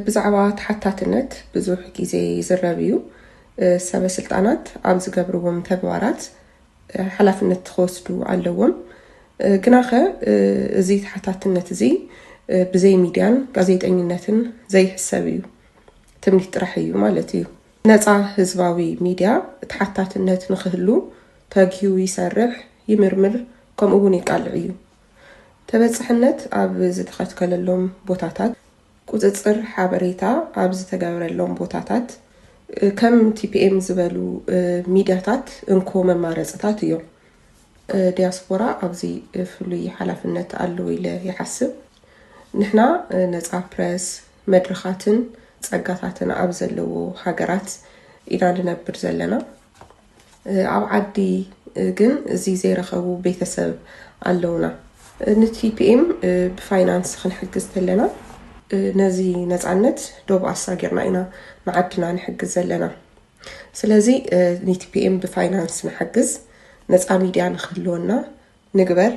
ብዛዕባ ተሓታትነት ብዙሕ ግዜ ይዝረብ እዩ። ሰበ ስልጣናት ኣብ ዝገብርዎም ተግባራት ሓላፍነት ክወስዱ ኣለዎም። ግናኸ እዚ ተሓታትነት እዚ ብዘይ ሚድያን ጋዜጠኝነትን ዘይሕሰብ እዩ። ትምኒት ጥራሕ እዩ ማለት እዩ። ነፃ ህዝባዊ ሚድያ ተሓታትነት ንክህሉ ተጊሁ ይሰርሕ፣ ይምርምር፣ ከምኡ እውን ይቃልዕ እዩ። ተበፃሕነት ኣብ ዝተኸትከለሎም ቦታታት፣ ቁፅፅር ሓበሬታ ኣብ ዝተገበረሎም ቦታታት፣ ከም ቲ ፒ ኤም ዝበሉ ሚድያታት እንኮ መማረፅታት እዮም። ዲያስፖራ ኣብዚ ፍሉይ ሓላፍነት ኣለዎ ኢለ ይሓስብ። ንሕና ነፃ ፕረስ፣ መድረኻትን ፀጋታትን ኣብ ዘለዎ ሃገራት ኢና ንነብር ዘለና። ኣብ ዓዲ ግን እዚ ዘይረኸቡ ቤተሰብ ኣለውና። ን ቲ ፒ ኤም ብፋይናንስ ክንሕግዝ ተለና፣ ነዚ ነፃነት ዶብ ኣሳጊርና ኢና ንዓድና ንሕግዝ ዘለና። ስለዚ ን ቲ ፒ ኤም ብፋይናንስ ንሓግዝ፣ ነፃ ሚድያ ንክህልወና ንግበር።